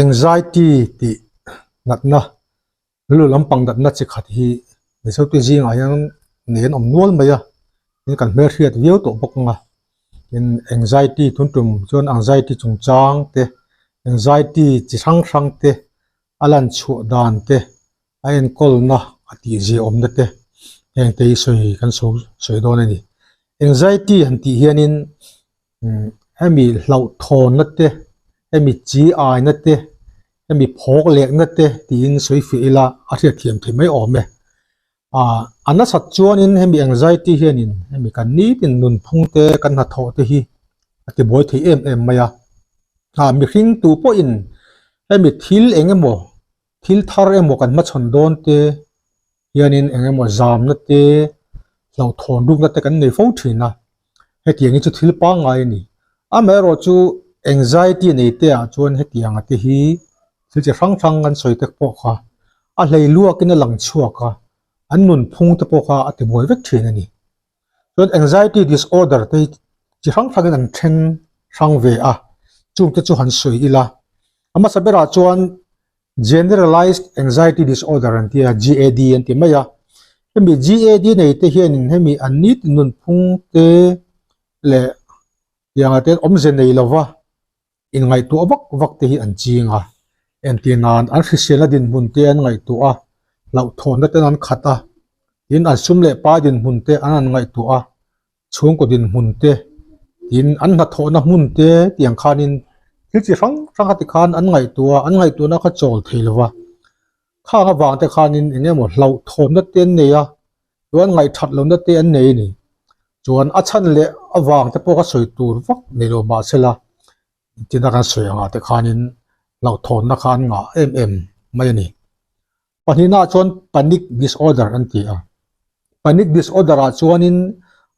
Anxiety tih natna rilru lampang natna chi khat hi Mizote zingah hian nei an awm nual mai a, tin kan hmelhriat viau tawh bawk ang a, tin anxiety tun tum chuan anxiety chungchang te anxiety chi hrang hrang te a lan chhuah dan te a enkawlna a tihzia awmna te heng te hi sawi kan sawi dawn a ni. Anxiety han tih hianin hemi hlauhthawnna te, hemi chi aina te, hemi phawk lekna te tiin sawi fiah ila a hriatthiam theih mai awm e. Aaa a nasat chuanin hemi anxiety hianin hemi kan nitin nunphung te kan hnathawh te hi a ti buai thei em em mai a. Aaa mihring tu pawhin hemi thil eng emaw Thil thar emaw kan hmachhawn dawn te hianin eng emaw zamna te, hlauhthawn rukna te kan nei fo thin a, hetiang hi chu thil pangngai a ni. Amaherawh chu anxiety nei te ah chuan hetiang a te hi thil chi hrang hrang kan sawi te pawh kha a hlei luakin a lang chhuak a, an nunphung te pawh kha a ti buai vek thin a ni. Chuan anxiety disorder te hi chi hrang hrangin an then hrang ve a, chungte chu han sawi ila. A hmasa berah chuan Generalized Anxiety Disorder an ti a, GAD an ti mai a. Hemi GAD nei te hianin hemi an nitin nunphung te leh tiangah te awmze nei lova inngaihtuah vak vak te hi an ching a. Entir nan an hriselna dinhmun te an ngaihtuah a, hlauhthawnna ten an khat a, tin an sum leh pai dinhmun te an han ngaihtuah a, chhungkaw dinhmun te, tin an hnathawhna hmun te tiang khanin thil chi hrang hrang a ti khan an ngaihtuah a, an ngaihtuahna kha chawl thei lo va. Khang avang te khanin eng emaw hlauhthawnna te an nei a, chuan ngaihthat lohna te an nei a ni. Chuan a chhan leh avang te pawh kha sawi tur vak nei lo mahsela tina kan sawi angah te khanin hlauhthawnna kha an ngah em em mai a ni. Pahnihnaah chuan panic disorder an ti a. Panic disorder ah chuanin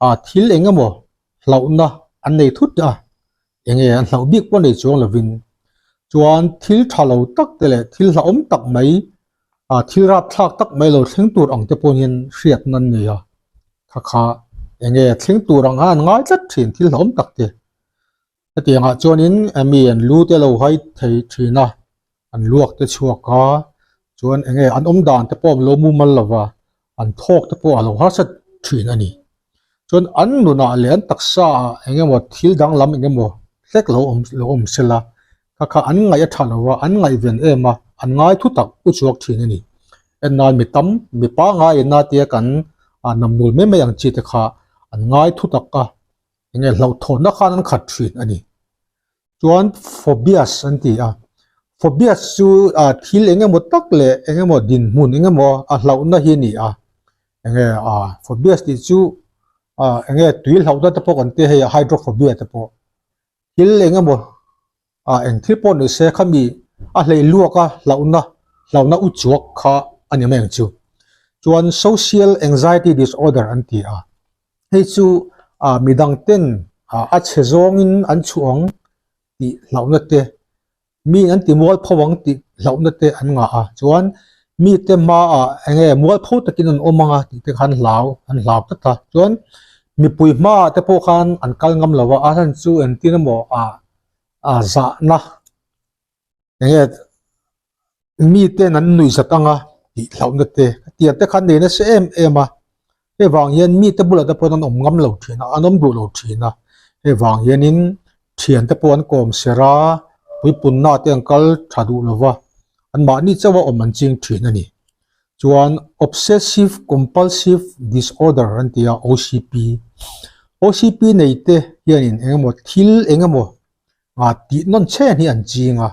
ah thil eng emaw hlauhna an nei thut a, enge an hlauh bik pawh nei chuang lovin chuan thil tha lo tak te leh thil hlauhawm tak mai ah thil rapthlak tak mai lo thleng tur ang te pawh hian hriatna an nei a, kha kha enge thleng tur ang khan an ngai tlat thin thil hlauhawm tak te. Hetiangah chuanin mi an lu te lo hai thei thin a, an luak te chhuak a, chuan eng nge an awm dan te pawh an lo mumal lo va, an thawk te pawh a lo harsa thin a ni. Chuan an nunah leh an taksa ah eng emaw thil danglam eng emaw hlek lo awm lo awm sela, kha kha an ngaih a tha lo a, an ngaihven em a, an ngai thu tak u chhuak thin a ni. En nan mi tam, mi pangngai ina tia kan namnul mai mai ang chi te kha an ngai thu tak a. Enge hlauhthawnna khan an khat thin a ni. Chuan phobias an ti a, phobias chu ah thil eng emaw tak leh eng emaw dinhmun eng emaw a hlauhna hi a ni a, enge ah phobias tih chu ah enge tui hlauhna te pawh kan ti a hei hydrophobia te pawh thil eng emaw ah eng thil pawh ni se khami a hlei luak a hlauhna hlauhna u chuak kha a ni mai ang chu. Chuan social anxiety disorder an ti a, hei chu ah midang ten ah a chhe zawngin an chhuah ang tih hlauhna te mi an ti mualpho ang tih hlauhna te an ngah a, chuan mite hmaah eng nge mualpho takin an awm ang a tih te khan hlau an hlau tlat a, chuan mipui hmaah te pawh khan an kal ngam lo a, a chhan chu engtin emaw ah ah zahna eng nge miten an nuih zat ang a tih hlauhna te tiang te khan nei nasa em em a, hei vang hian mite bulah te pawhin an awm ngam lo thin a, an awm duh lo thin a, hei vang hianin thian te pawh an kawm ser a, puipunna te an kal tha duh lo va, anmahni chauh a awm an ching thin a ni. Chuan Obsessive Compulsive Disorder an ti a, OCP. OCP nei te hianin eng emaw thil eng emaw ah tih nawn chen hi an ching a,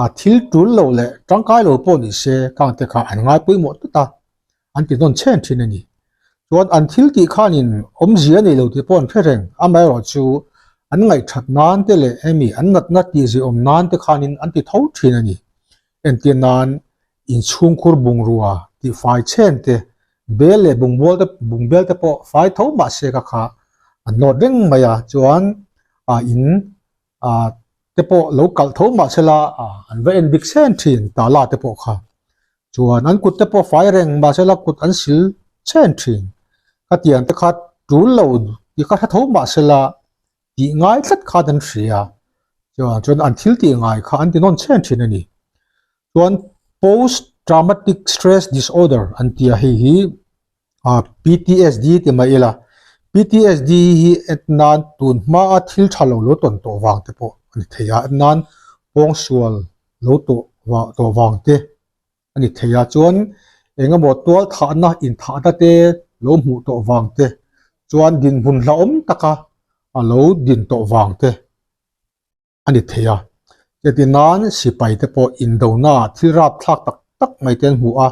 ah thil tul lo leh tangkai lo pawh ni se khang te kha an ngai pawimawh tlat a, an ti nawn chen thin a ni. Chuan an thil tih khanin awmzia a nei lo tih pawh an hre reng, amaherawhchu an ngaihthat nan te leh hemi an natna tihziawm nan te khanin an ti tho thin a ni. Entir nan inchhungkhur bungrua tih fai chen te, bel leh bungbual te bungbel te pawh fai tho mah se ka kha an nawt reng mai a, chuan ah in ah te pawh lo kalh tho mah se la ah an va en bik chen thin tala te pawh kha. Chuan an kut te pawh fai reng mah se la kut an sil chen thin. Khatiang te kha tul lo tih kha hre tho mah se la tih ngai tlat khan an hria. Chuan chuan an thil tih ngai kha an ti nawn chen thin a ni. Chuan Post Traumatic Stress Disorder an ti a, hei hi PTSD ti mai ila. PTSD hi en nan tun hmaa thil tha lo lo tawn tawh vang te pawh a ni thei a, en nan pawngsual lo tawh tawh vang te a ni thei a. Chuan eng emaw tual thahna inthahna te lo hmuh tawh vang te, chuan dinhmun hlauhawm taka a lo din tawh vang te a ni thei a. Cheti nan sipai te pawh indona thil rapthlak tak tak mai te an hmu a,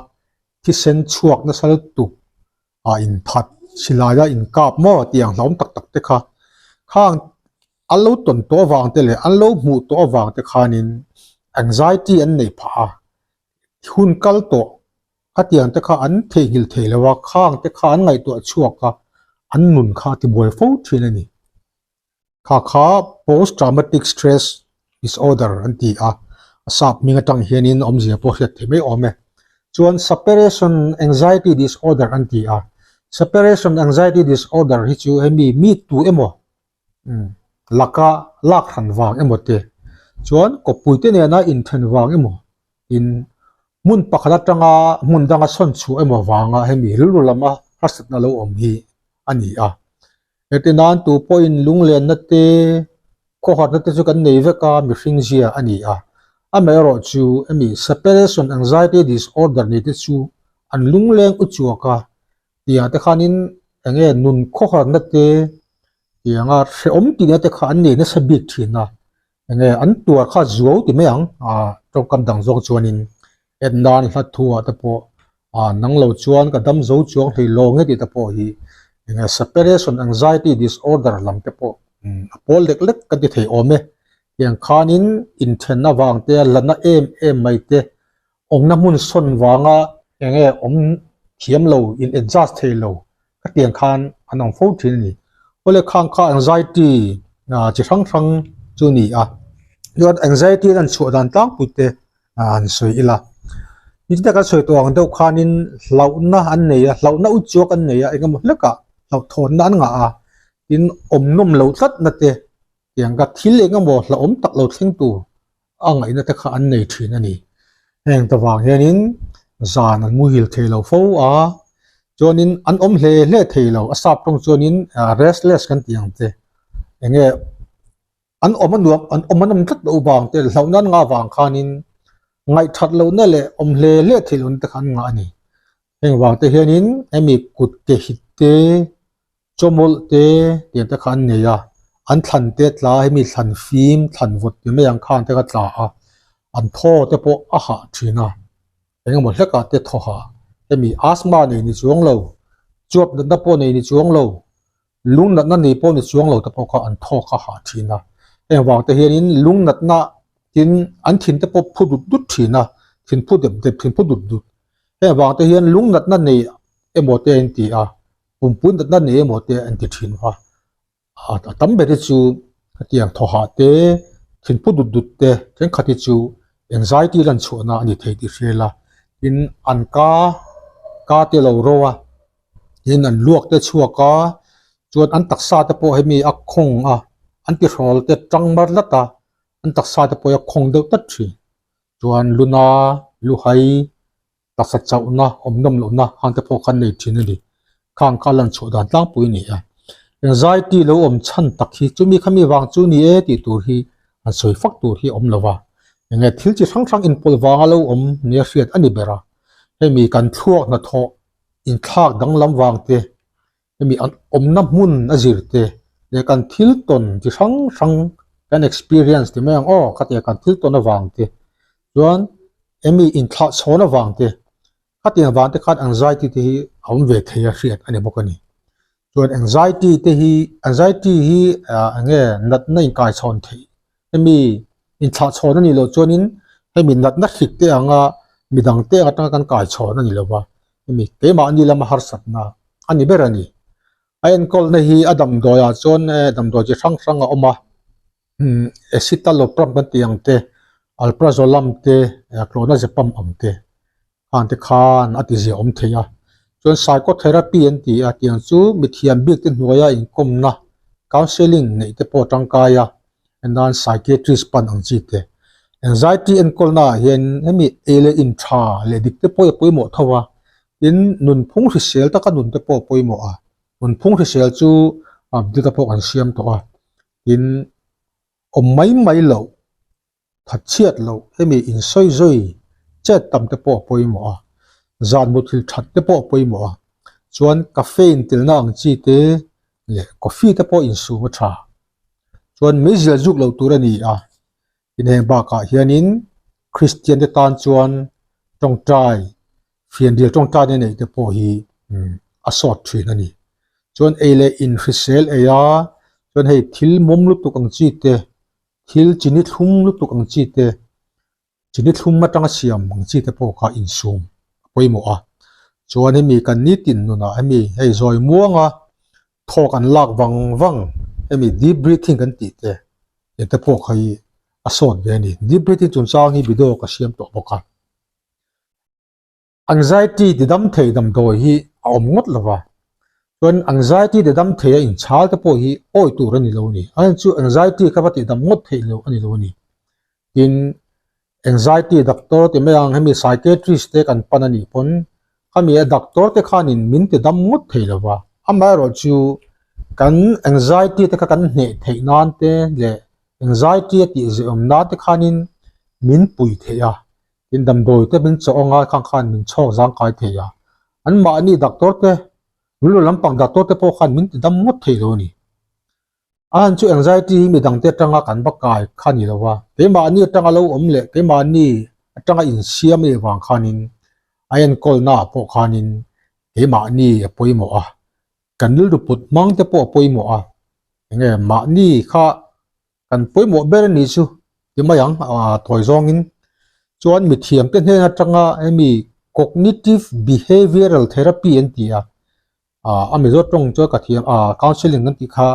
thisen chhuak nasa lutuk a inthat silaia inkap maw tih ang hlauhawm tak tak te kha khang an lo tawn tawh avang te leh an lo hmuh tawh avang te khanin anxiety an nei phah a, hun kal tawh khatiang te kha an theihnghilh thei lo a, khang te kha an ngaihtuah chhuak a, an nun kha a tibuai fo thin a ni. Kha kha Post Traumatic Stress Disorder an ti a, a sap hming atang hianin awmzia pawh hriat theih mai awm e. Chuan Separation Anxiety Disorder an ti a, Separation Anxiety Disorder hi chu hemi mi tu emaw laka lak hran vang emaw te, chuan kawppuite nena inthen vang emaw in hmun pakhat atanga hmun danga sawn chhuah emaw vanga hemi rilru lama harsatna lo awm hi a ni a. Heti nan tu pawhin lunglenna te, khawharna te chu kan nei vek a, mihring zia a ni a. Amaherawh chu hemi separation anxiety disorder ni te chu an lungleng u chuak a, tiang te khanin enge nun khawharna te tianga hrehawm tihna te kha an nei nasa bik thin a, enge an tuar kha zuau ti mai ang ah tawngkam dang zawng chuanin en nan hla thu ah te pawh ah nang lo chuan ka dam zo chuang hlei lawng nge tih te pawh hi enge separation anxiety disorder lam te pawh a pawl lek lek kan ti thei awm e tiang khanin inthen avang te la na em em mai te Awmna hmun sawn vanga eng nge awm thiam lo, in adjust thei lo ka tiang khan an awm fo thin a ni. Awle khang kha anxiety chi hrang hrang chu a ni a, chuan anxiety an chhuah dan tlangpui te han sawi ila. Nitin kan sawi tawh ang deuh khanin hlauhna an nei a, hlauhna u chuak an nei a, eng emaw hlekah hlauhthawnna an ngah a, tin awm nawm lo tlatna te tiang ka thil eng emaw hlauhawm tak lo thleng tur a ngaihna te kha an nei thin a ni. Heng ta vang hianin zan an muhil thei lo fo a, chuanin an awm hle hle thei lo, a sap tawng chuanin restless kan tih ang che, enge an awm a nuam an awm an awm tlat loh vang te hlauhna an ngah vang khanin ngaihthat lohna leh awm hle hle theih lohna te kha an ngah a ni. Heng vang te hianin hemi kut ke hit te Chawmawlh te tiang te kha an nei a, an thlan te tla hemi thlan fim thlan vawt ti mai ang khan te kha tla a, an thaw te pawh a hah thin a, eng emaw hlekah te thaw hah, hemi asthma nei ni chuang lo, chuap natna pawh nei ni chuang lo, lung natna nei pawh ni chuang lo te pawh kha an thaw kha hah thin a, heng vang te hianin lung natna tin an thin te pawh phu dut dut thin a, thin phu dep dep thin phu dut dut, heng vang te hian lung natna nei emaw te an ti a. Pumpui natna nei emaw te an ti thin va, a tam ber hi chu hetiang thawhah te, thinphu dut dut te thenkhat hi chu anxiety lan chhuahna a ni thei tih hria ila, tin an ka ka te lo ro a, tin an luak te chhuak a, chuan an taksa te pawh hemi a khawng a, an tihrawl te tang mar lat a, an taksa te pawh hi a khawng deuh tlat thin, chuan luna, luhai. Taksa chauhna, awm nawm lohna hang te pawh khan nei thin a ni. Khang kha lan chhuah dan tlangpui a ni a. Anxiety lo awm chhan tak hi chumi khami vang chu ni e tih tur hi an sawi fak tur hi a awm lo va. Enge thil chi hrang hrang inpawlh vanga lo awm nia hriat a ni ber a. Hemi kan thluak hnathawh inthlak danglam vang te, hemi an awmna hmun a zir te leh kan thil tawn chi hrang hrang kan experience ti mai ang aw khatia kan thil tawn avang te chuan hemi inthlah chhawn avang te khatiang vang te khan anxiety te hi a awm ve thei a hriat a ni bawk a ni. Chuan anxiety te hi anxiety hi ah enge natna inkai chhawn theih hemi inthlah chhawn a nih loh chuanin hemi natna hrik te anga midang te atanga kan kai chhawn a ni lova hemi keimahni lama harsatna a ni ber a ni. A enkawlna hi a damdawiah chuan damdawi chi hrang hrang a awm a, escitalopram kan tih ang te, alprazolam te, clonazepam ang te khan te khan a tizia awm thei a. Chuan psychotherapy an ti a, tiang chu mithiam bik te hnuaia inkawmna, counselling neih te pawh a tangkai a, en nan psychiatrist pan ang chi te. Anxiety enkawlna ah hian hemi ei leh in tha leh dik te pawh a pawimawh tho a, tin nunphung hrisel taka nun te pawh a pawimawh a, nunphung hrisel chu update a pawh kan siam tawh a, tin awm mai mai loh thatchhiat loh hemi insawi zui chet tam te pawh a pawimawh a, zan muthilh that te pawh a pawimawh a, chuan caffeine telna ang chi te leh coffee te pawh insum a tha. Chuan meizial zuk loh tur a ni a, tin heng bakah hianin Kristian te tan chuan tawngtai, fianrial tawngtai na neih te pawh hi a sawt thin a ni. Chuan ei leh in hrisel ei a, chuan hei thil mawm lutuk ang chi te, thil chini thlum lutuk ang chi te, chini thlum atanga siam ang chi te pawh kha insum a pawimawh a. Chuan hemi kan nitin nunah hemi hei zawi muanga thawk an lak vang vang hemi deep breathing kan tih te eng te pawh kha hi a sawt ve a ni. Deep breathing chungchang hi video ka siam tawh bawk a. Anxiety ti dam thei damdawi hi a awm ngawt lo va, chuan anxiety ti dam thei a inchhal te pawh hi awi tur a ni lo a ni. A chu anxiety kha va tih dam ngawt theih loh a ni lo a ni. Tin, anxiety doctor ti mai ang hemi psychiatrist te kan pan a nih pawn khami a doctor te khanin min ti dam ngawt thei lo va, amaherawh chu kan anxiety te kha kan hneh theih nan te leh anxiety a tih zeh-awm nan te khanin min pui theih a. Tin damdawi te min chawh anga khang khan min chhawk zangkai thei a, an mahni doctor te rilru lampang doctor te pawh khan min ti dam ngawt thei lo a ni. A han chu anxiety hi midang te atanga kan va kai kha ni lo a, keimahni atanga lo awm leh keimahni atanga insiam leh vang khanin a enkawlna ah pawh khanin keimahni a pawimawh a, kan rilru put hmang te pawh a pawimawh a, enge mahni kha Kan pawimawh ber a nih chu ti mai ang ah tawi zawngin chuan mithiam te hnen atanga hemi cognitive behavioural therapy an ti a ah a mizo tawng chuan ka thiam ah counselling an tih kha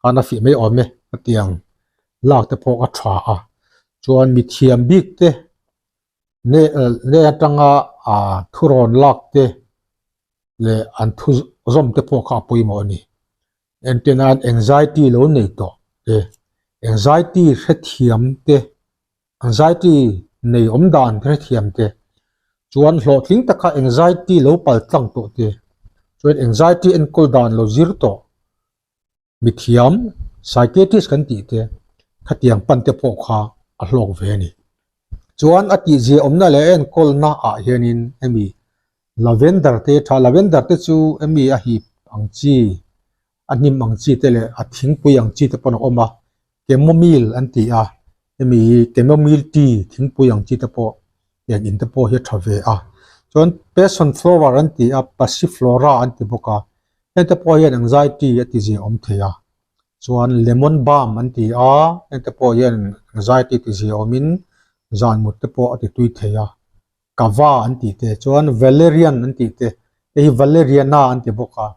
khan a fih mai awm e a ti ang lak te pawh a tha a chuan mithiam bik te ne ne atanga ah thurawn lak te leh an thu zawm te pawh kha a pawimawh a ni. Entirnan anxiety lo nei tawh te, anxiety hrethiam te, anxiety nei awm dan hrethiam te, chuan hlawhtling taka anxiety lo pal tlang tawh te, chuan anxiety enkawl dan lo zir tawh mithiam psychiatrist kan tih te khatiang pan te pawh kha a hlawk ve a ni. Chuan a tihzia awmna leh a enkawlna ah hianin hemi Lavender te tha, lavender te chu hemi a hip ang chi, a hnim ang chi te leh a thingpui ang chi te pawn a awm a, chamomile an ti a, hemi hi chamomile tea thingpui ang chi te pawh tiang in te pawh hi a tha ve a. Chuan passion flower an ti a, passiflora an ti bawk a, heng te pawh hian anxiety a ti zia awm thei a. Chuan lemon balm an ti a, heng te pawh hian anxiety ti zia awmin zan mut te pawh a ti tui thei a. Kava an tih te chuan Valerian an tih te hei hi Valeriana an ti bawk a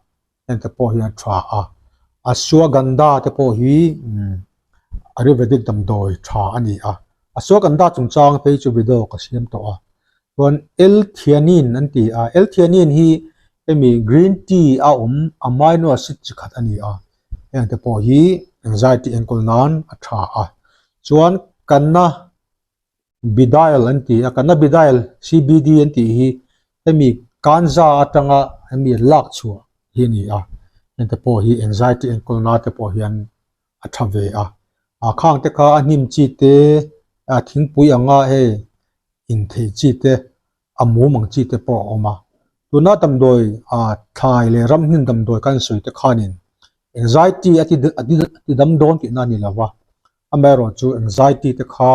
heng te pawh hi a tha a Ashwagandha te pawh hi umm Ayurvedic damdawi tha a ni a Ashwagandha chungchang phei chu video ka siam tawh a chuan L-theanine an ti a L-theanine hi hemi green tea a awm amino acid chi khat a ni a heng te pawh hi anxiety enkawl nan a tha a chuan kanna Bidial an ti a, Cannabidiol, CBD an tih hi hemi kanza atanga hemi lak chhuah hi a ni a, hengte pawh hi anxiety enkawlna te pawh hian a tha ve a, a khang te kha a hnim chi te, a thingpui anga hei inthei chi te, a mum ang chi te pawh a awm a. Tuna damdawi ah thlai leh ramhnim damdawi kan sawi te khanin anxiety a ti a ti dam dawn tihna a ni lo va, amaherawhchu anxiety te kha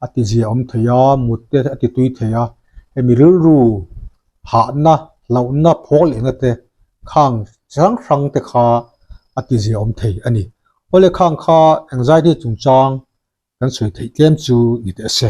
a ti zia awm thei a, mut te a ti tui thei a, hemi rilru hahna, hlauhna, phawk lehna te khang chi hrang hrang te kha a ti zia awm thei a ni. Awle khang kha anxiety chungchang kan sawi theih tlem chu ni teh se.